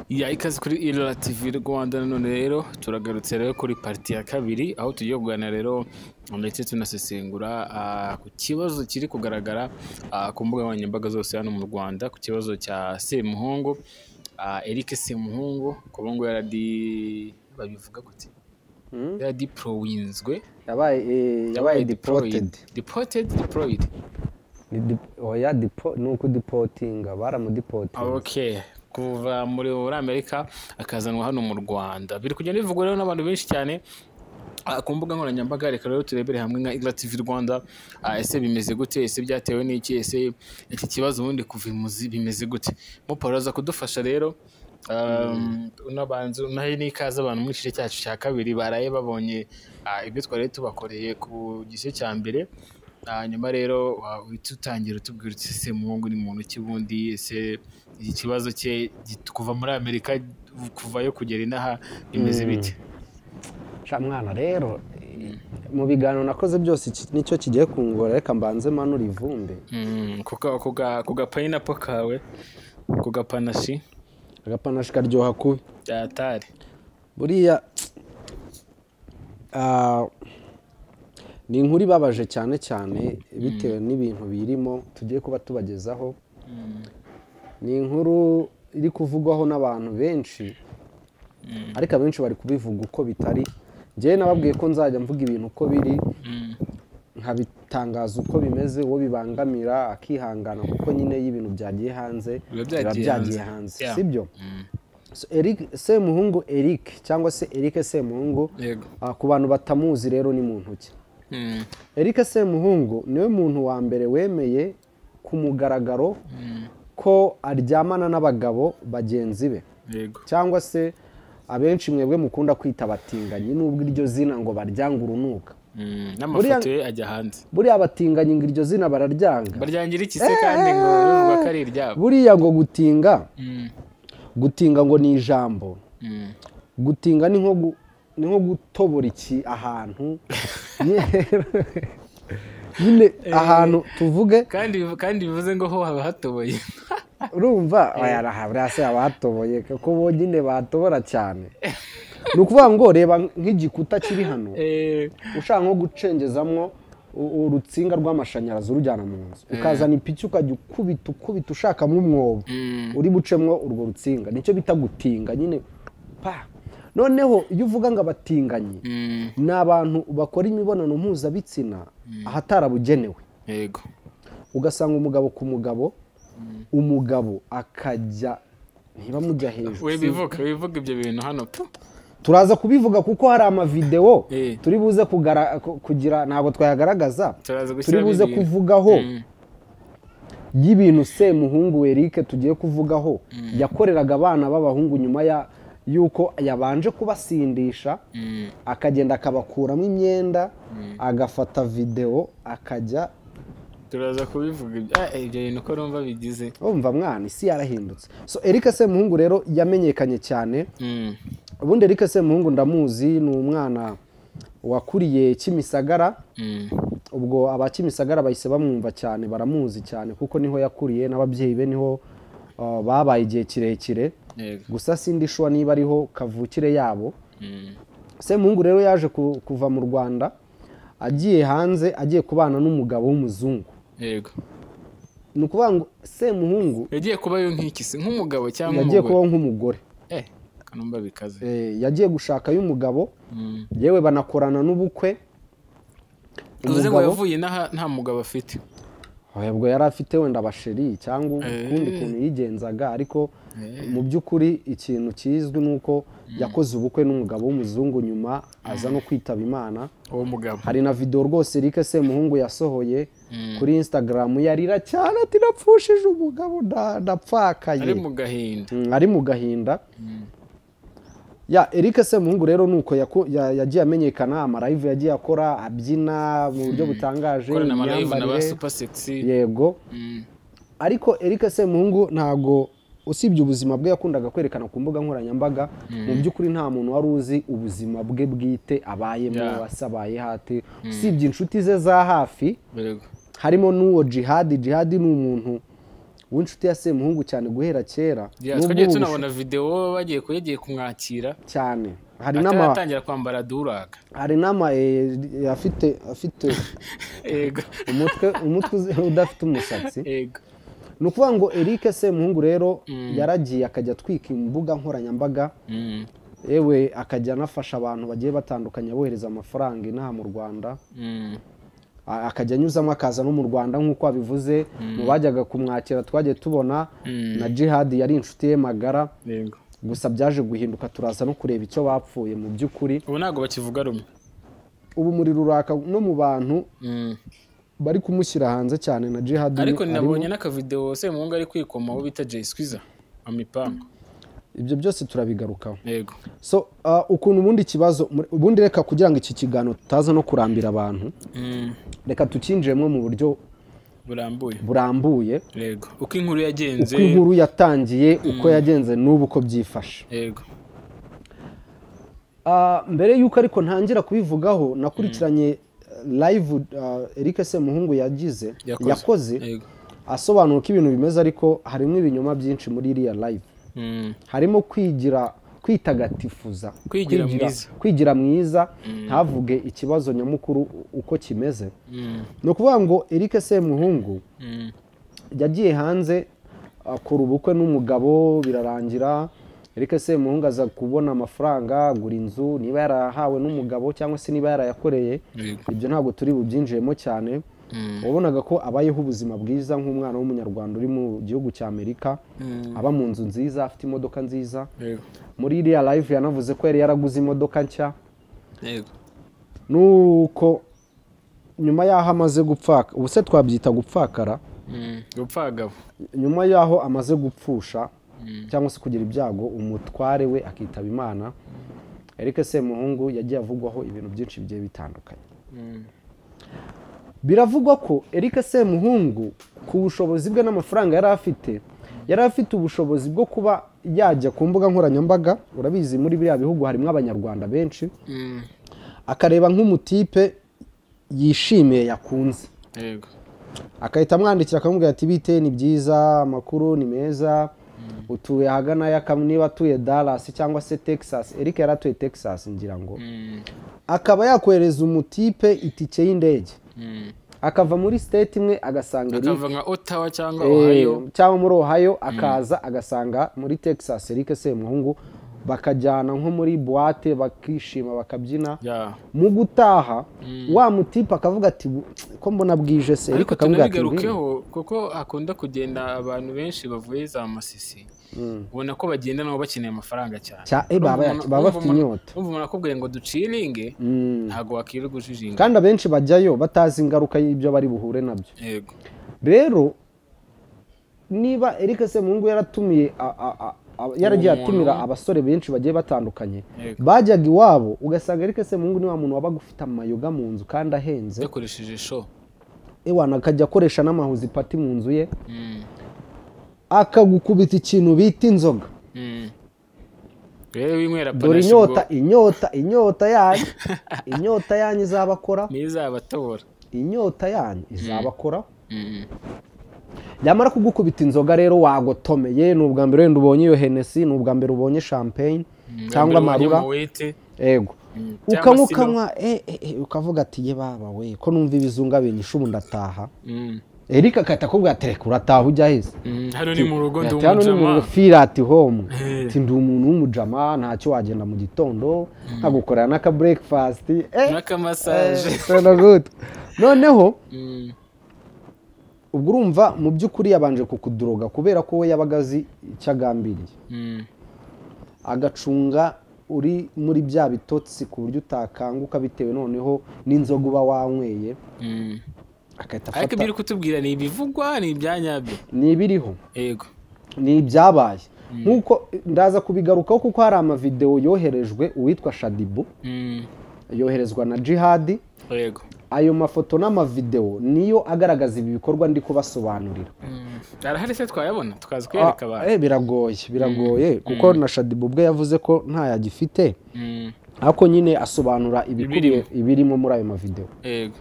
Ya, ikaze kuri Irora TV Rwanda. None rero turagarutse rero kuri partie ya kabiri, aho tugiye kuganira rero ndetse tunasesengura ku kibazo kiri kugaragara ku mbuga nkoranyambaga zose hano mu Rwanda, ku kibazo cya Semuhungu, Eric Semuhungu, kuba ngo yaradi, babivuga gute, yaradiployinzwe. Yabaye deported. Deported, deployed. Oya, ni ukudipotinga, baramudipotinze. Okay, kuva muri Amerika akazanwa hano mu Rwanda, biri kugenda bivugwa rero n'abantu benshi cyane ku mbuga nkoranyambaga. Reka rero turebere hamwe nka Igla TV Rwanda, ese bimeze gute? Ese byatewe n'iki? Ese iki kibazo ubundi kuva imuzi bimeze gute? Mupaul aza kudufasha rero. Unabanza unahe n'ikaze abantu muri igice cyacu cya kabiri baraye babonye ibyo twari tubakoreye ku gice cya mbere. Hanyuma rero uhita utangira utubwira uti: "Semuhungu ni muntu ki bundi? Ese iki kibazo cye kuva muri Amerika, kuvayo kugera inaha bimeze bite?" Sha mwana, rero mu biganiro nakoze byose, iki nicyo kigiye kungora. Reka mbanze manura ivumbi. Ku ga pineapple kawe, ku gapanashi. Agapanashi karyoha kubi. Byatari. Buriya ni inkuru ibabaje cyane cyane bitewe n'ibintu birimo tugiye kuba tubagezaho. Ni inkuru iri kuvugwaho n'abantu benshi, ariko abenshi bari kubivuga uko bitari. Njyewe nababwiye ko nzajya mvuga ibintu uko biri, nkabitangaza uko bimeze, uwo bibangamira akihangana, kuko nyine iyo ibintu byagiye hanze biba biba byagiye byagiye hanze. hanze. Sibyo? So, Eric Semuhungu, Eric cyangwa se Eric Semuhungu, ku bantu batamuzi rero ni muntu ki? Eric Semuhungu niwe muntu wa mbere wemeye ku mugaragaro ko aryamana n'abagabo bagenzi be, cyangwa se abenshi mwebwe mukunda kwita abatinganyi, nubwo iryo zina ngo baryanga urunuka. N'amafoto ye ajya hanze. Buriya abatinganyi ngo iryo zina bararyanga. Baryangira iki se kandi ngo bivuga ko ari iryabo? Buriya ngo gutinga, gutinga ngo ni ijambo, gutinga ni nko gutobora iki ahantu nyine, ahantu tuvuge. Kandi bivuze ngo ho haba hatoboye. Urumva, oya, buriya se haba hatoboye kuko bo nyine batobora cyane? Ni ukuvuga ngo reba nk'igikuta kiri hano, ushaka nko gucengezamwo urutsinga rw'amashanyarazi urujyana mu nzu, ukazana ipiki, ukajya ukubita ukubita ushakamo umwobo uri bucemwo urwo rutsinga, nicyo bita gutinga nyine. Pa noneho iyo uvuga ngo abatinganyi, ni abantu bakora imibonano mpuzabitsina ahatarabugenewe. Ugasanga umugabo ku mugabo, umugabo akajya niba mujya hejuru. We bivuga ibyo bintu hano pu. Turaza kubivuga kuko hari amavidewo turi buze kugira, ntabwo twayagaragaza. Turaza turi gushyiramo buze ibintu. kuvugaho y'ibintu Semuhungu Eric tugiye kuvugaho yakoreraga abana b'abahungu nyuma ya yuko yabanje kubasindisha, akagenda akabakuramo imyenda, agafata videwo, akajya Turaza kubivuga ibyo, ibyo bintu ko numva bigize. Umva mwana, isi yarahindutse. So Eric Semuhungu rero yamenyekanye cyane. Ubundi Eric Semuhungu ndamuzi, ni umwana wakuriye Kimisagara. Ubwo aba Kimisagara bahise bamwumva cyane, baramuzi cyane kuko niho yakuriye n'ababyeyi be niho babaye igihe kirekire. Gusa sindi sure niba ariho kavukire yabo. Semuhungu rero yaje kuva mu Rwanda agiye hanze, agiye kubana n'umugabo w'umuzungu. Ni ukuvuga ngo Semuhungu Yagiye kubayo nk'iki se, nk'umugabo cyangwa yagiye umugore? Kubaho nk'umugore. Kanumba bikaze. Yagiye gushakayo umugabo, yewe banakorana n'ubukwe. Bivuze ngo Umugabo yavuye inaha nta mugabo afite? Oya, ubwo yari afite wenda abasheri cyangwa ukundi kuntu yigenzaga, ariko mu by'ukuri ikintu kizwi ni uko yakoze ubukwe n'umugabo w'umuzungu, nyuma aza no kwitaba Imana. Uwo mugabo. Hari na videwo rwose Eric Semuhungu yasohoye kuri Instagram, yarira cyane ati: "Napfushije umugabo, ndapfakaye." Ari mu gahinda. Ari mu gahinda. Ya, Eric Semuhungu rero nuko yagiye amenyekana, ama live yagiye akora abyina mu buryo butangaje, Gukorana ama live na ba imyambarire. Super Sexy. Yego. Ariko Eric Semuhungu ntago, usibye ubuzima bwe yakundaga kwerekana ku mbuga nkoranyambaga, mu by'ukuri nta muntu wari uzi ubuzima bwe bwite abayemo, asabaye hate, usibye inshuti ze za hafi, harimo n'uwo Jihadi. Jihadi ni umuntu w'inshuti ya Semuhungu cyane guhera kera. Twagiye tunabona video bagiye kuyagiye kumwakira cyane. Hari n'ama atangira kwambara duraga. Hari n'ama afite yego umutwe udafite umusatsi. Yego. Ni ukuvuga ngo Eric Semuhungu rero yaragiye akajya atwika imbuga nkoranyambaga. Ewe akajya anafasha abantu bagiye batandukanye abohereza amafaranga inaha mu Rwanda. Akajya anyuzamo akaza no mu Rwanda nk'uko abivuze mu bajyaga kumwakira twagiye tubona na Jihad yari inshuti ye magara. Yego. Gusa byaje guhinduka turaza no kureba icyo bapfuye mu by'ukuri. Ubu ntabwo bakivuga rumwe. Ubu muri ruraka no mu bantu bari kumushyira hanze cyane na Jihad. Ariko nabonye n'akavideo Semuhungu ari kwikoma aho bita Jay Squeezer amipango. Ibyo byose turabigarukaho. Yego. So ukuntu ubundi kibazo ubundi reka kugira ngo iki kiganiro tutaza no kurambira abantu. Reka tukinjiremo mu buryo burambuye. Yego. Uko inkuru yagenze, uko inkuru yatangiye, uko yagenze n'ubu uko byifashe. Yego. Mbere yuko ariko ntangira kubivugaho nakurikiranye live Eric Semuhungu yagize yakoze asobanura uko ibintu bimeze, ariko harimo ibinyoma byinshi muri iriya live. Harimo kwigira kwitagatifuza, kwigira mwiza, ntavuge ikibazo nyamukuru uko kimeze. Ni ukuvuga ngo Eric Semuhungu yagiye hanze akora ubukwe n'umugabo birarangira. Eric Semuhungu aza kubona amafaranga agura inzu, niba yarahawe n'umugabo cyangwa se niba yarayakoreye, ibyo ntabwo turi bubyinjiyemo cyane. Wabonaga ko abayeho ubuzima bwiza nk'umwana w'umunyarwanda uri mu gihugu cya Amerika, aba mu nzu nziza, afite imodoka nziza. Muri iriya live yanavuze ko yari yaraguze imodoka nshya. Nuko nyuma yaho amaze gupfaka, ubu se twabyita gupfakara, gupfagabo, nyuma yaho amaze gupfusha cyangwa se kugira ibyago umutware we akitaba Imana, Eric Semuhungu yagiye avugwaho ibintu byinshi bigiye bitandukanye. Biravugwa ko Eric Semuhungu ku bushobozi bwe n'amafaranga yari afite ubushobozi bwo kuba yajya ku mbuga nkoranyambaga. Urabizi muri biriya bihugu harimo abanyarwanda benshi, akareba nk'umutipe yishimiye yakunze. Yego. Akahita amwandikira akamubwira ati bite, ni byiza, amakuru ni meza, utuye ahagana ya niba atuye Dallas cyangwa se Texas. Eric yari atuye Texas ngira ngo. Akaba yakohereza umutipe itike y'indege. Akava muri state imwe agasanga Eric, akava nka Ottawa cyangwa Ohio, cyangwa muri Ohio, akaza agasanga muri Texas Eric Semuhungu, bakajyana nko muri boîte bakishima bakabyina. Mu gutaha wa mutipe akavuga ati ko mbona bwije se, Eric akamubwira ati tunabigarukeho kuko akunda kugenda abantu benshi bavuye za Masisi, ubona ko bagenda nabo bakeneye amafaranga cyane, baba bafite inyota. Umva umuntu akubwiye ngo duciringe, ntago wakirirwa ujijinga, kandi abenshi bajyayo batazi ingaruka y'ibyo bari buhure nabyo. Yego. Rero niba Eric Semuhungu yaratumiye yaragiye atumira abasore benshi bagiye batandukanye bajyaga iwabo, ugasanga Eric Semuhungu ni wa muntu wabaga ufite amayoga mu nzu kandi ahenze, yakoresheje show, ewana akajya akoresha n'amahuzi pati mu nzu ye, akagukubita ikintu bita inzoga. Dore inyota yanyu, inyota yanyu izabakora, n'izabatobora, inyota yanyu izabakora. Yamara kugukubita inzoga rero wagotomeye, ni ubwa mbere wenda ubonye iyo Hennessy, ni ubwa mbere ubonye champagne cyangwa amarura. Yego. Ukanywa ukavuga ati ye baba we ko numva ibizunga binyisha ubu ndataha. Eric akahita akubwira ati reka urataha ujya hese, hano ni mu rugo ndi umujama, feel at home, ati ndi umuntu w'umujama, ntacyo wagenda mu gitondo nkagukorera n'aka breakfast n'aka massage. Noneho ubwo urumva mu by'ukuri yabanje kukuduroga kubera ko we yabaga azi icyo agambiriye, agacunga uri muri bya bitotsi ku buryo utakanguka bitewe noneho n'inzoga uba wanyweye. Ariko ibyo uri kutubwira ni ibivugwa, ni ibyanyabyo, ni ibiriho. Yego, ni ibyabaye. Nk'uko ndaza kubigarukaho kuko hari amavideo yoherejwe uwitwa Shadibu, yoherezwa na Jihad. Yego. Ayo mafoto n'amavideo niyo agaragaza ibi bikorwa ndi kubasobanurira. Arahari se twayabona tukaza kwereka abantu? Biragoye kuko na Shadibu ubwe yavuze ko ntayagifite, ariko nyine asobanura ibirimo muri ayo mavideo. Yego.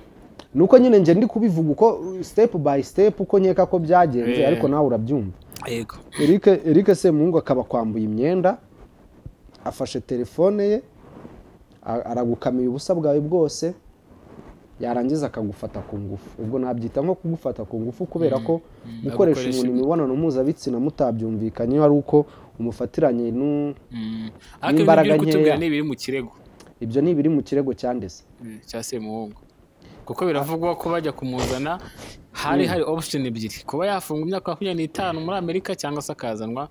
Nuko nyine nje ndi kubivuga uko step by step uko nkeka ko byagenze, ariko nawe urabyumva. Yego. Eric Semuhungu akaba kwambuye imyenda, afashe telefone ye, aragukamiye ubusa bwawe bwose, yarangiza akagufata ku ngufu. Ubwo nabyita nko kugufata ku ngufu, kubera ko gukoresha umuntu imibonano mpuzabitsina mutabyumvikanye ari uko umufatiranye n'imbaraga nkeya. Ni ibiri mu kirego. Ibyo ni ibiri mu kirego cyandese cya Semuhungu, kuko biravugwa ko bajya kumuzana hari option ebyiri, kuba yafunga imyaka 25 muri Amerika cyangwa se akazanwa.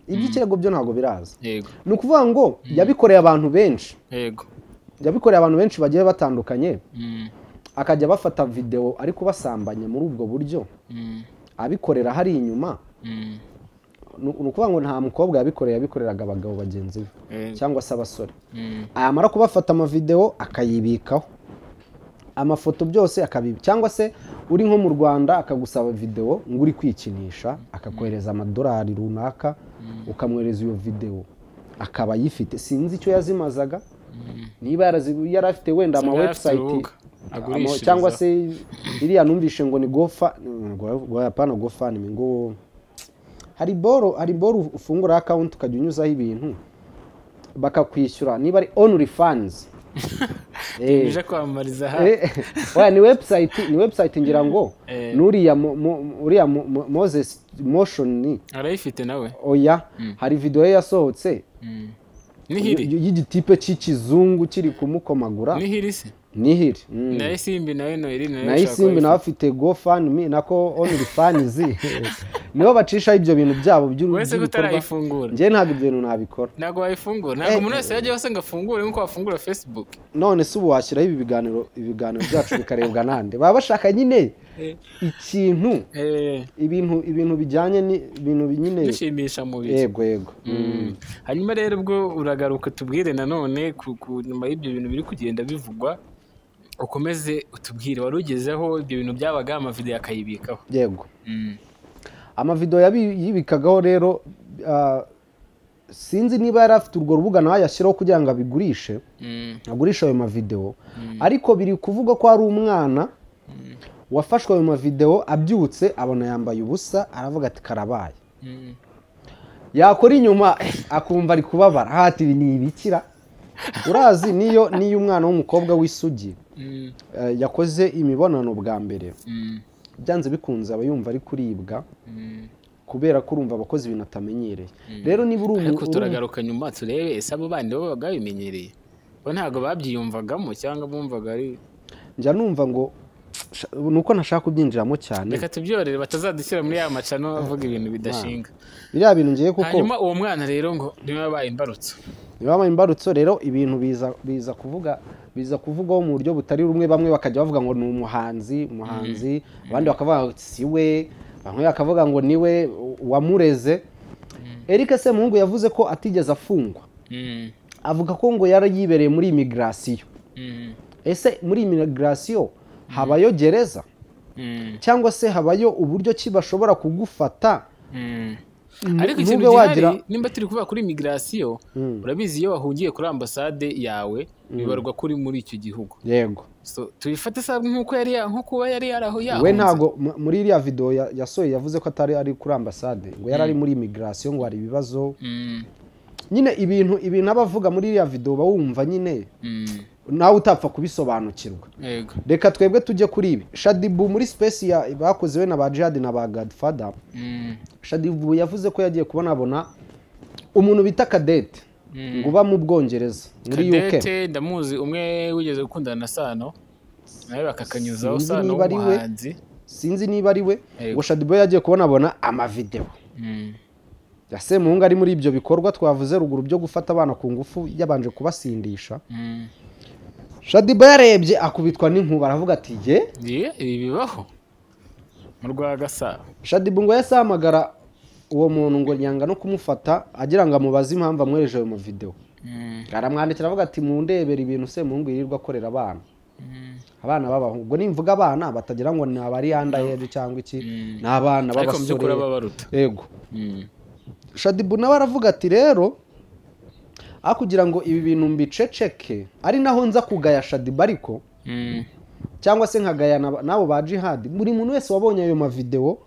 Iby'ikirego byo ntabwo biraza. Yego. Ni ukuvuga ngo yabikoreye abantu benshi. Yego. Yabikoreye abantu benshi bagiye batandukanye. Akajya bafata video ari kubasambanya muri ubwo buryo. Abikorera hari inyuma. Ni ukuvuga ngo nta mukobwa yabikoreye, yabikoreraga abagabo bagenzi be cyangwa se abasore. Ayamara kubafata amavideo akayibikaho, amafoto byose akabibi, cyangwa se uri nko mu Rwanda akagusaba video ngo uri kwikinisha, akakohereza amadolari runaka, ukamwohereza iyo video akaba ayifite. Sinzi icyo yazimazaga, niba yari afite wenda ama website cyangwa se iriya numvishe ngo ni gofa ngo yapana gofa ni ngo hari boro ufungura account ukajya unyuzaho ibintu bakakwishyura, niba ari OnlyFans. Bije kwamamariza ha. Oya, ni website ngira ngo nuriya uriya Moses Motion arayifite nawe. Oya, hari video ye yasohotse nihiri y'igitipe cy'ikizungu kiri kumukomagura. Nihiri se? Nihiri. Nayo Simbi nayo Noeli nayo Simbi nawe afite GoFundMe nako OnlyFans. Nibo bacisha ibyo bintu byabo by'urugo. Njye ntabwo ibyo bintu nabikora. Ntabwo wayifungura. Ntabwo umuntu wese yajya yose ngo afungure nkuko wafungura Facebook. None se ubu washyiraho ibi biganiro byacu bikarebwa nande? Baba bashaka nyine ikintu ibintu bijyanye n'ibintu nyine bishimisha mubiri. Yego yego. Hanyuma rero ubwo uragaruka tubwire nanone ku nyuma y'ibyo bintu biri kugenda bivugwa, ukomeze utubwire wari ugezeho ibyo bintu byabaga amavideo akayibikaho. Yego. Amavideo yibikagaho rero, sinzi niba yari afite urwo rubuga nawe yashyiraho kugira ngo abigurishe, agurishe ayo mavideo, ariko biri kuvuga ko ari umwana wafashwe ayo mavideo abyutse abona yambaye ubusa, aravuga ati karabaye. Yakora inyuma akumva ari kubabara, hati ibi ni ibikira. Urazi niyo umwana w'umukobwa w'isugi yakoze imibonano bwa mbere, byanze bikunze aba yumva ari kuribwa, kubera ko urumva abakozi ibintu atamenyereye. Rero niba uri ariko turagaruka nyuma turebe ese abo bandi bo babaga babimenyereye, bo ntabwo babyiyumvagamo cyangwa bumvaga ari njya numva ngo nuko ntashaka kubyinjiramo cyane, reka tubyorere batazadushyira muri ya macano avuga ibintu bidashinga biriya bintu ngiye. Kuko hanyuma uwo mwana rero ngo niwe wabaye imbarutso, niwe wabaye imbarutso rero ibintu biza kuvugwaho mu buryo butari rumwe. Bamwe bakajya bavuga ngo ni umuhanzi, abandi bakavuga ngo si we, bamwe bakavuga ngo niwe wamureze. Eric Semuhungu yavuze ko atigeze afungwa, avuga ko ngo yari yibereye muri immigration. Ese muri immigration habayo gereza cyangwa se habayo uburyo ki bashobora kugufata? Ariko ikintu gihari nimba turi kuvuga kuri immigration, urabizi iyo wahungiye kuri ambasade yawe bibarwa kuri muri icyo gihugu. Yego. So tubifate sabwe nkuko yari nko kuba yari yaraho yaho. We ntago muri iriya video yasoye yavuze ko atari ari kuri ambasade, ngo yari ari muri immigration, ngo hari ibibazo. Nyine ibintu abavuga muri iriya video bawumva nyine nawe utapfa kubisobanukirwa. Yego. Reka twebwe tujye kuri ibi. Shadibu muri space ya bakoze we na ba Jihad na ba Godfather. Shadibu yavuze ko yagiye kubonabona umuntu bita Cadette ngo uba mu Bwongereza muri UK. Cadette ndamuzi, umwe wigeze gukundana na Sano nawe bakakanyuzaho Sano w'umuhanzi. Sinzi niba ari we. Ngo Shadibu yagiye kubonabona amavideo ya Semuhungu ari muri ibyo bikorwa twavuze ruguru byo gufata abana ku ngufu yabanje kubasindisha. Shadibu yarebye akubitwa n'inkuba aravuga ati ye ibi bibaho mu Rwagasabo. Shadibu ngo yasamagara uwo muntu ngo nyanga no kumufata agira ngo amubaze impamvu amwereje ayo mavideo. Aramwandikira avuga ati mundebera ibintu Semuhungu yirirwa akorera abana. Abana b'abahungu, ubwo nimvuga abana batagira ngo ni abari underage cyangwa iki, ni abana b'abasore. Yego. Shadibu nawe aravuga ati rero kugira ngo ibi bintu mbiceceke, ari naho nza kugaya Shadibu, ariko Cyangwa se nkagaya n'abo ba Jihad, buri muntu wese wabonye ayo mavideo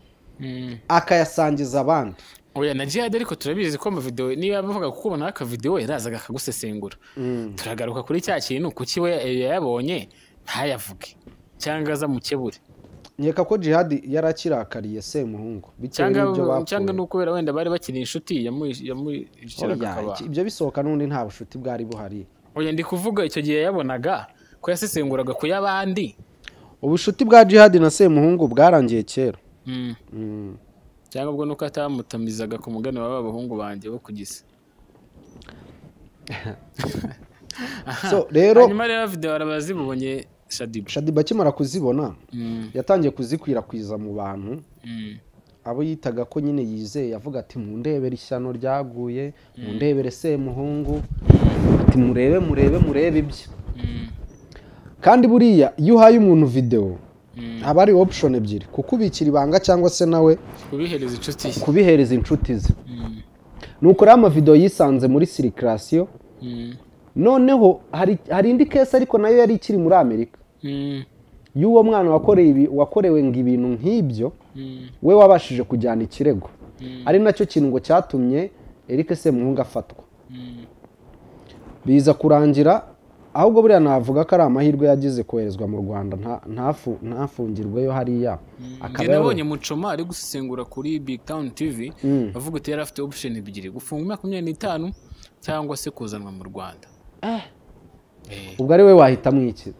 akayasangiza abandi. Oya na Jihad ariko turabizi ko amavideo niba bavuga kukubona akavideo yarazaga akagusesengura. Turagaruka kuri cya kintu kuki we yayabonye ntayavuge cyangwa azamukebure. Nkeka ko Jihad yarakirakariye Semuhungu bitewe n'ibyo bapfuye. Cyangwa no kubera wenda bari bakiri inshuti yamushiraga akaba. Ibyo bisohoka n'undi nta bushuti bwari buhari. Oya ndi kuvuga icyo gihe yabonaga ko yasesenguraga ku yabandi. Ubushuti bwa Jihad na Semuhungu bwarangiye kera. Cyangwa ubwo nuko atamutamizaga ku mugani wa bahungu banjye bo kugisa. So rero hanyuma rero video arabazibonye Shadiba akimara kuzibona yatangiye kuzikwirakwiza mu bantu abo yitaga ko nyine yizeye, avuga ati mundebere ishyano ryaguye, mundebere Semuhungu, ati murebe murebe murebe ibyo. Kandi buriya iyo uhaye umuntu video haba ari option ebyiri, kukubikira ibanga cyangwa se nawe kubihereza inshuti ze. Nuko rero amavideo yisanze muri circulation. Noneho hari indi case ariko nayo yari ikiri muri Amerika y'uwo mwana wakorewe ngo ibintu nk'ibyo, we wabashije kujyana ikirego, ari nacyo kintu ngo cyatumye Eric Semuhungu afatwa. Biza kurangira ahubwo buriya navuga ko ari amahirwe yagize koherezwa mu Rwanda ntafungirweyo hariya. Akaba yabonye Mucoma ari gusesengura kuri Big Town TV avuga ati yari afite option ebyiri, gufunga 25 cyangwa se kuzanwa mu Rwanda. Ubwo ari we wahitamo iki?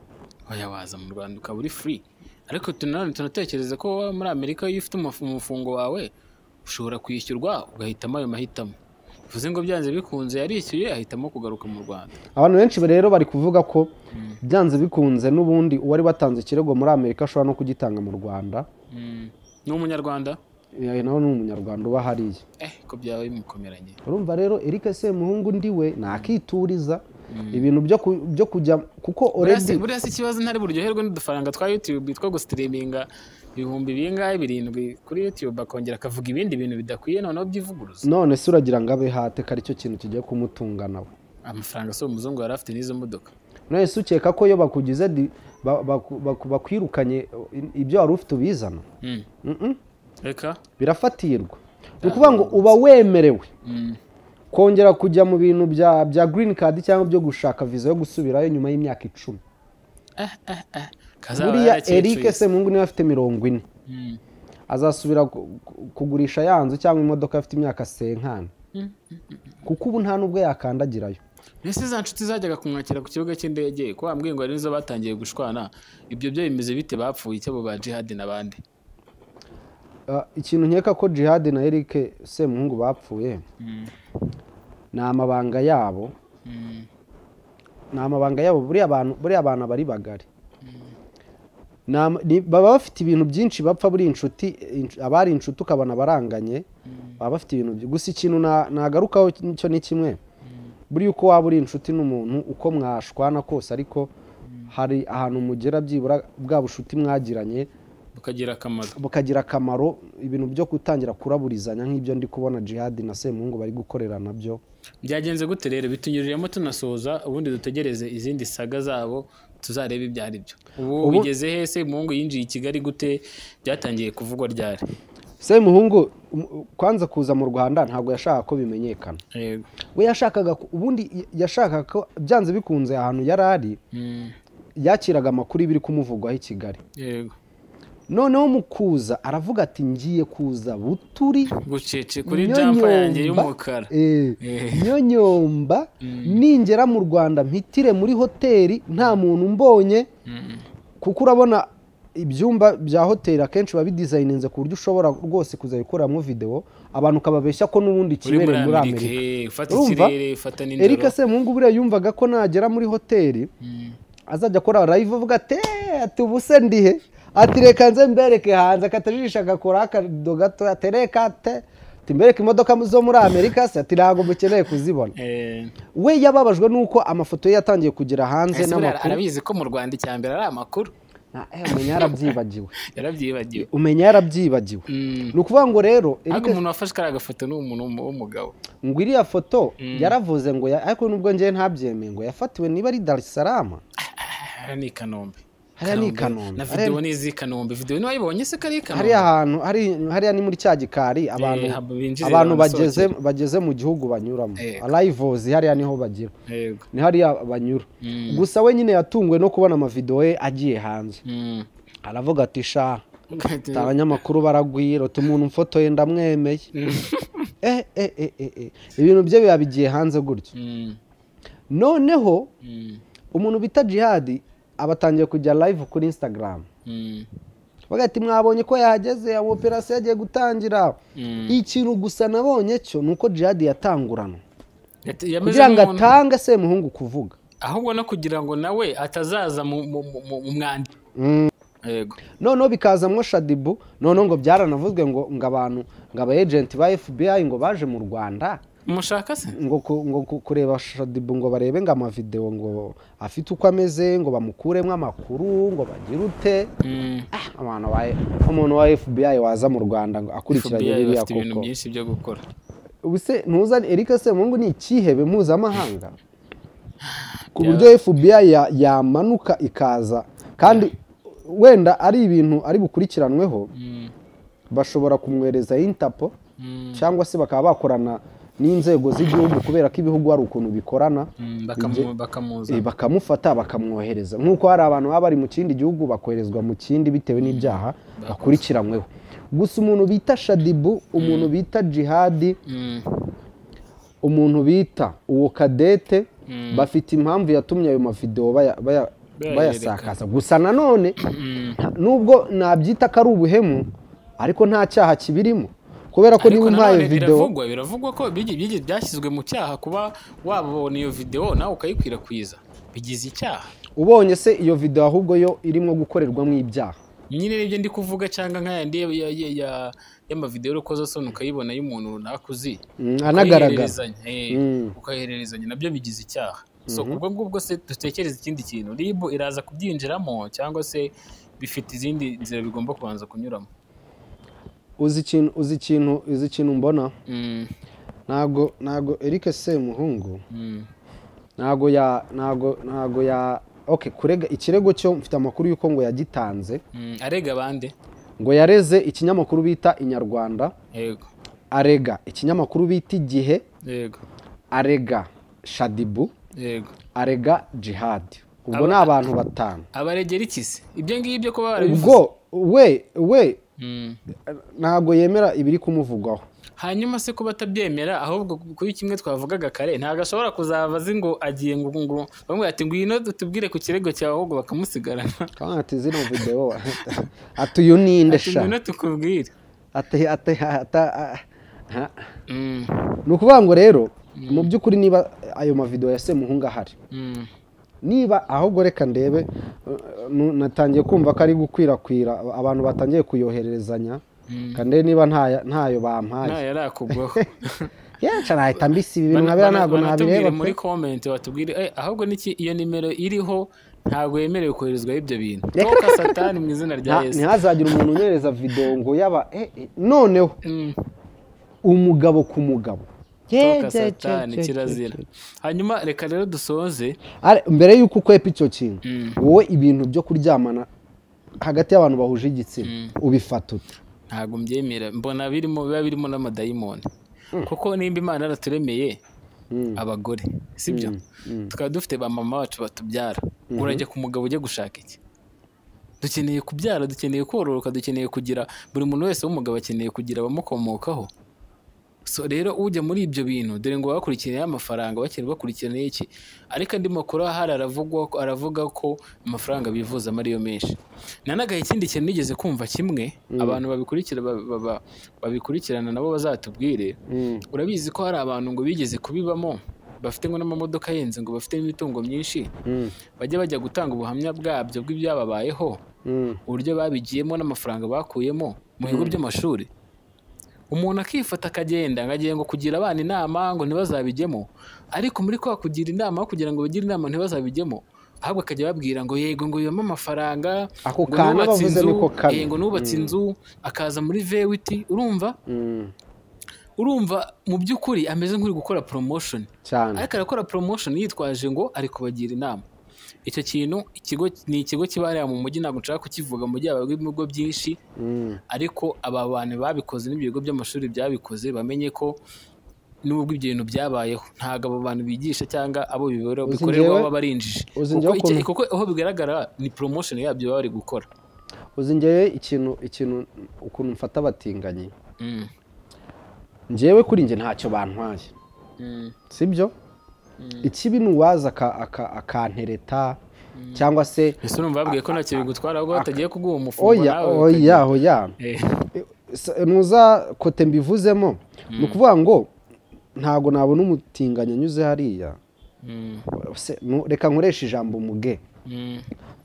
Oya waza mu Rwanda ukaba uri free. Ariko tunatekereza ko muri Amerika iyo ufite umufungo wawe ushobora kwishyurwa ugahitamo ayo mahitamo. Bivuze ngo byanze bikunze yarishyuye ahitamo kugaruka mu Rwanda. Abantu benshi rero bari kuvuga ko byanze bikunze n'ubundi uwari watanze ikirego muri Amerika ashobora no kugitanga mu Rwanda. Ni umunyarwanda? Nawe ni umunyarwanda uba hariya. Ko byaba bimukomeranye. Urumva rero Eric Semuhungu ndiwe nakituriza ibintu byo kujya kuko already buriya si ikibazo ntari buryoherwe n'udufaranga twa YouTube two gustreaminga ibihumbi bingahe 7 kuri YouTube akongera akavuga ibindi bintu bidakwiye noneho byivuguruza. None se uragira ngo abe hate kari cyo kintu kigiye kumutunga nawe? Amafaranga so umuzungu yari afite n'izo modoka. None se ukeka ko iyo bakugize bakwirukanye ibyo wari ufite ubizana? Reka birafatirwa. Ni ukuvuga ngo uba wemerewe kongera kujya mu bintu bya green card cyangwa byo gushaka visa yo gusubirayo nyuma y'imyaka 10. Buriya Eric Semuhungu niba afite 40 azasubira kugurisha ya nzu cyangwa imodoka afite imyaka 50, kuko ubu nta nubwo yakandagirayo. Mbese za nshuti zajyaga kumwakira ku kibuga cy'indege ko bambwiye ngo ari nizo batangiye gushwana, ibyo byo bimeze bite? Bapfuye icyo ba Jihad n'abandi? Ikintu nkeka ko Jihad na Eric Semuhungu bapfuye ni amabanga yabo. Ni amabanga yabo. Buriya abantu bari bagari baba bafite ibintu byinshi bapfa. Buri inshuti abari inshuti ukabona baranganye, baba bafite ibintu. Gusa ikintu nagarukaho cyo ni kimwe, buri uko waba uri inshuti n'umuntu uko mwashwana kose, ariko hari ahantu mugera byibura bwa bushuti mwagiranye bukagira akamaro. Ibintu byo gutangira kuraburizanya nk'ibyo ndi kubona Jihad na Semuhungu bari gukorera nabyo byagenze gute rero? Bitunyuriremo tunasoza, ubundi dutegereze izindi saga zabo tuzarebe ibyo ari byo. Ubu bigeze he? Semuhungu yinjiye i Kigali gute? Byatangiye kuvugwa ryari? Semuhungu kwanza kuza mu Rwanda ntabwo yashakaga ko bimenyekana. We yashakaga ubundi yashakaga ko byanze bikunze ahantu yari ari yakiraga amakuru ibiri kumuvugwaho i Kigali. Yego. Noneho mu kuza aravuga ati ngiye kuza buturi gucece kuri jampa yanjye y'umukara nyonyomba, ningera mu Rwanda mpitire muri hoteli nta muntu mbonye, kuko urabona ibyumba bya hoteli akenshi babidesigninze ku buryo ushobora rwose kuzayikoramo video abantu ukababeshya ko n'ubundi kibereye muri Amerika. Ufata ikirere, ufata n'indoro. Eric Semuhungu buriya yumvaga ko nagera muri hoteli azajya akora live avuga ati ubuse ndihe, ati reka nze mbereke hanze, akatajisha agakora akado gato, ati reka ati mbereke imodoka zo muri Amerika se, ati ntabwo mukeneye kuzibona. We yababajwe nuko amafoto ye yatangiye kugera hanze n'amakuru. Arabizi ko mu Rwanda icyambere ari amakuru. Umenya yarabyibagiwe. Yarabyibagiwe. Umenya yarabyibagiwe. Ni ukuvuga ngo rero ariko umuntu wafashe kariya gafoto ni umuntu w'umugabo. Ngo iriya foto yaravuze ngo ariko nubwo njye ntabyemeye ngo yafatiwe niba ari Dar es Salaam. Ni Kanombe. Hariya ni i Kanombe. Na video ni iz'i Kanombe. Video niba wayibonye se kari i Kanombe? Hariya hantu hariya ni muri cya gikari abantu bageze mu gihugu banyuramo. Arrivals hariya niho bagira. Ni hariya banyura. Gusa we nyine yatunguwe no kubona amavideo ye agiye hanze. Aravuga ati sha abanyamakuru baragwira uti umuntu mfotoye ndamwemeye. Ibintu bye biba bigiye hanze gutyo. Noneho umuntu bita Jihad abatangiye kujya live kuri Instagram. Bagati mwabonye ko yahageze, operation yagiye gutangira. Ikintu gusa nabonye cyo nuko Jihad yatangurana kugira ngo atange Semuhungu kuvuga, ahubwo no kugira ngo nawe atazaza mu mwandi. Yego. Noneho bikazamwo Shadibu. Noneho ngo byaranavuzwe ngo abantu ngo aba agent ba FBI ngo baje mu Rwanda mushaka se ngo kureba Shadibu ngo barebe ngo amavideo ngo afite uko ameze ngo bamukuremo amakuru ngo bagire ute. Umuntu wa FBI waza mu Rwanda ngo akurikiranye biriya koko ibintu byinshi byo gukora. Ubuse ntuza Eric Semuhungu ni ikihebe mpuzamahanga ku buryo FBI yamanuka ikaza, kandi wenda ari ibintu ari bukurikiranweho bashobora kumwereza Interpol cyangwa se bakaba bakorana n'inzego z'igihugu, kubera ko ibihugu hari ukuntu bikorana, bakamufata bakamwohereza, nk'uko hari abantu baba bari mu kindi gihugu bakoherezwa mu kindi bitewe n'ibyaha bakurikiranyweho. Gusa umuntu bita Shadibu, umuntu bita Jihadi, umuntu bita uwo Kadete, bafite impamvu yatumye ayo mavideo bayasakaza. Gusa nanone nubwo nabyita ko ari ubuhemu, ariko nta cyaha kibirimo, kubera ko niba umpaye video biravugwa ko byashyizwe mu cyaha kuba wabona iyo video nawe ukayikwirakwiza, bigize icyaha. Ubonye se iyo video ahubwo yo irimo gukorerwamo ibyaha nyine, nibyo ndi kuvuga, cyangwa nk'ayandi y'amavideo y'urukozasoni ukayibona y'umuntu runaka uzi anagaragara ukayihererezanya, nabyo bigize icyaha. So ubwo ngubwo se dutekereza ikindi kintu, RIB iraza kubyinjiramo cyangwa se bifite izindi nzira bigomba kubanza kunyuramo? Uzi ikintu mbona, ntago Eric Semuhungu ntago ya okay kurega ikirego cyo mfite amakuru yuko ngo yagitanze. Arega bande? Ngo yareze ikinyamakuru bita Inyarwanda. Yego. Arega ikinyamakuru bita Igihe. Yego. Arega Shadibu. Yego. Arega Jihad. Ubwo ni abantu batanu. Abaregera iki se? Ibyo ngibyo ko barabivuze. Ubwo we ntabwo yemera ibiri kumuvugwaho. Hanyuma se ko batabyemera, ahubwo kuri kimwe twavugaga kare, ntabwo ashobora kuzava azi ngo agiye ngo bamwe ati ngwino tubwire ku kirego cyawe, ahubwo bakamusigarana. Kandi ati zino video ati uyu ninde sha, ngwino tukubwire ati Ni ukuvuga ngo rero mu by'ukuri niba ayo mavideo ya Semuhungu ahari, niba ahubwo reka ndebe, natangiye kumva ko ari gukwirakwira, abantu batangiye kuyohererezanya, kandi niba ntayo bampaye ntayo yarakugwaho yaca nahita mbisi ibintu nkabira ntabwo nabireba. Muri comment batubwire ahubwo niki iyo nimero iriho ntabwo yemerewe koherezwa ibyo bintu. Toka satani mu izina rya Yesu. Ntihazagira umuntu unyohereza video ngo yaba noneho umugabo ku mugabo. Toka satani kirazira. Hanyuma reka rero dusoze mbere yuko ukwepa icyo kintu, wowe ibintu byo kuryamana hagati y'abantu bahuje igitsina ubifata ute? Ntabwo mbyemera, mbona birimo biba birimo n'amadayimoni. Kuko nimba Imana yaraturemeye abagore, sibyo? Tukaba dufite ba mama bacu batubyara, urajya ku mugabo ujye gushaka iki? Dukeneye kubyara, dukeneye kororoka, dukeneye kugira, buri muntu wese w'umugabo akeneye kugira abamukomokaho. So rero ujya muri ibyo bintu dore ngo bakurikirane amafaranga, bakiri bakurikirane iki, ariko andi makuru ahari aravuga ko amafaranga bivuza ari yo menshi. Nanagaye ikindi kintu nigeze kumva kimwe, abantu babikurikira babikurikirana nabo bazatubwire. Urabizi ko hari abantu ngo bigeze kubibamo bafite ngo n'amamodoka yenze, ngo bafite n'imitungo myinshi, bajya gutanga ubuhamya bwabyo bw'ibyababayeho, uburyo babigiyemo n'amafaranga bakuyemo mu bigo by'amashuri. Umuntu akifata akagenda ngagiye ngo kugira abana inama ngo ntibazabijyemo, ariko muri kwa kugira inama kugira ngo bagire inama ntibazabijyemo, ahubwo akajya babwira ngo yego ngo yoma amafaranga, ako kana bavuze niko kabi, ngo nubatse inzu, akaza muri V8. Urumva urumva mu by'ukuri ameze nk'uri gukora promotion cyane, ariko arakora promotion yitwaje ngo ari kubagira inama. Icyo kintu ikigo ni ikigo kiba hariya mu mujyi, ntabwo nshaka kukivuga, mu mujyi haba ibigo byinshi, ariko aba bantu babikoze n'ibyo bigo by'amashuri byabikoze bamenye ko nubwo ibyo bintu byabayeho, ntabwo abo bantu bigisha cyangwa abo bikorerwa baba barinjije, Uzi njyewe kuko aho bigaragara ni promotion yabyo baba bari gukora. Uzi njyewe ikintu ukuntu mfata abatinganyi, njyewe kuri njye ntacyo bantwaye, sibyo? Ikibi ni uwaza akantereta cyangwa se Ese urumva babwiye ko ntacyo bigutwara, ahubwo batagiye kuguha umufungo Oya. nawe Oya, oya. Nuza kote mbivuzemo, ni ukuvuga ngo ntabwo nabona umutinganyi anyuze hariya. Reka nkoreshe ijambo umuge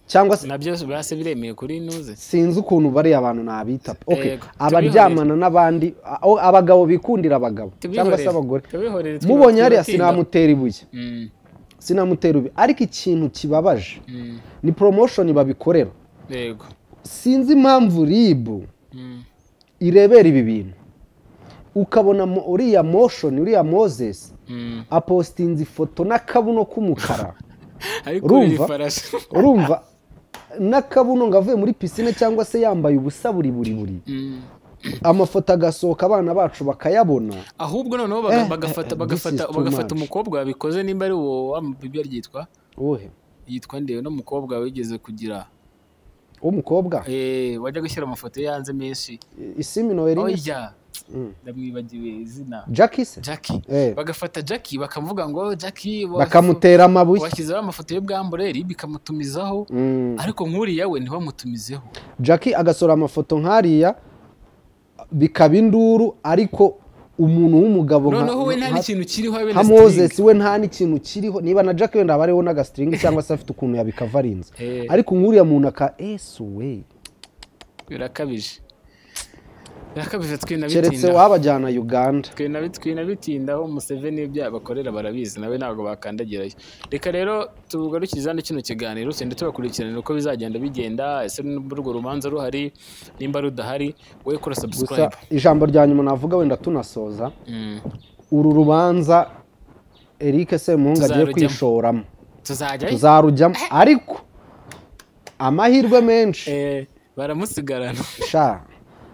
cyangwa se Nabyo base biremeye kuri nuze. Sinzi ukuntu bariya abantu nabita, okay. Yego. Abaryamana n'abandi, abagabo bikundira abagabo cyangwa se abagore, Tubihorere, mubonye hariya tubitindaho. sinamutera ibuye, sinamutera ibuye, ariko ikintu kibabaje ni promotion babikorera. Sinzi impamvu RIB irebera ibi bintu, ukabona uriya Motion, uriya Moses apostinze ifoto n'akabuno k'umukara. Ariko Urumva? uri ifarashi. Urumva, n'akabuno ngo avuye muri pisine cyangwa se yambaye ubusa buri buri buri, amafoto agasohoka, abana bacu bakayabona. Ahubwo noneho bagafata This is too bagafata much. umukobwa wabikoze, nimba ari uwo wa bibi ryitwa Uwuhe? Yitwa ndewe no mukobwa wigeze kugira W'umukobwa? Wajya gushyira amafoto ye hanze menshi. Isimi Noeline? Oya, ndamwibagiwe izina. Jackie se? Jackie. Bagafata Jackie bakamuvuga ngo Jackie Bakamutera amabuye. washyizeho amafoto y'ubwambure, RIB ikamutumizaho, ariko nk'uriya we ntibamutumizeho. Jackie agasohora amafoto nk'ariya bikaba induru, ariko umuntu w'umugabo Noneho we nta n'ikintu kiriho habe nka na Moses string. we nta n'ikintu kiriho. Niba na Jackie wenda aba ariho n'agastring cyangwa se afite ukuntu yabikavarinze, ariko nk'uriya muntu aka esu we. Birakabije, birakabije. Keretse Twinabitinda wabajyana Uganda. Twinabitindaho. Museveni ibyo bakorera barabizi, nawe ntabwo bakandagirayo. Reka rero tugarukize hano kino kiganiro, tugende tubakurikiranira uko bizagenda bigenda, ese nimba urwo rubanza ruhari, nimba rudahari, wowe kora Gusa subscribe. ijambo rya nyuma navuga wenda tunasoza, uru rubanza Eric Semuhungu agiye Tuzarujyamo. kwishoramo, Tuzajyayo. tuzarujyamo, ariko amahirwe menshi Baramusigarana. Sha,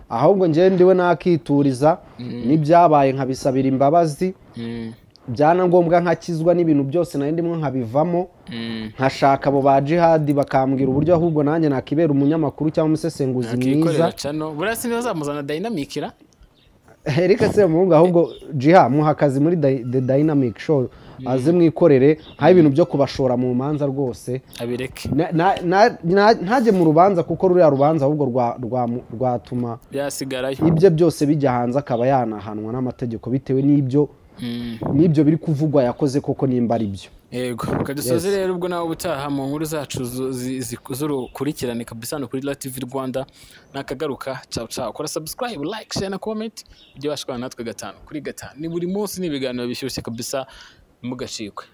ahubwo njyewe ndiwe nakituriza n'ibyabaye nkabisabira imbabazi, byana ngombwa nkakizwa n'ibintu byose nari ndimo nkabivamo, nkashaka abo ba Jihadi bakambwira uburyo ahubwo nanjye nakibera umunyamakuru cyangwa umusesenguzi mwiza. Akikorera cano, buriya sinazamuzana Dynamic ra. Eric Semuhungu, ahubwo Jiha muha akazi muri The Dynamic Show, aze mwikorere nkaho ibintu byo kubashora mu manza rwose Abireke. Ntajye mu rubanza, kuko ruriya rubanza ahubwo rwatuma Byasigarayo. ibye byose bijya hanze, akaba yanahanwa n'amategeko bitewe n'ibyo n'ibyo biri kuvugwa yakoze koko, nimba ari byo. Yego, reka dusoze rero. Ubwo nawe ubutaha mu nkuru zacu z'urukurikirane kabisa hano kuri La TV Rwanda nakagaruka. Ciao ciao, kora subscribe, like, share na comment, ujye washwana natwe gatanu kuri gatanu. Ni buri munsi, ni ibiganiro bishyushye kabisa, mugacikwe.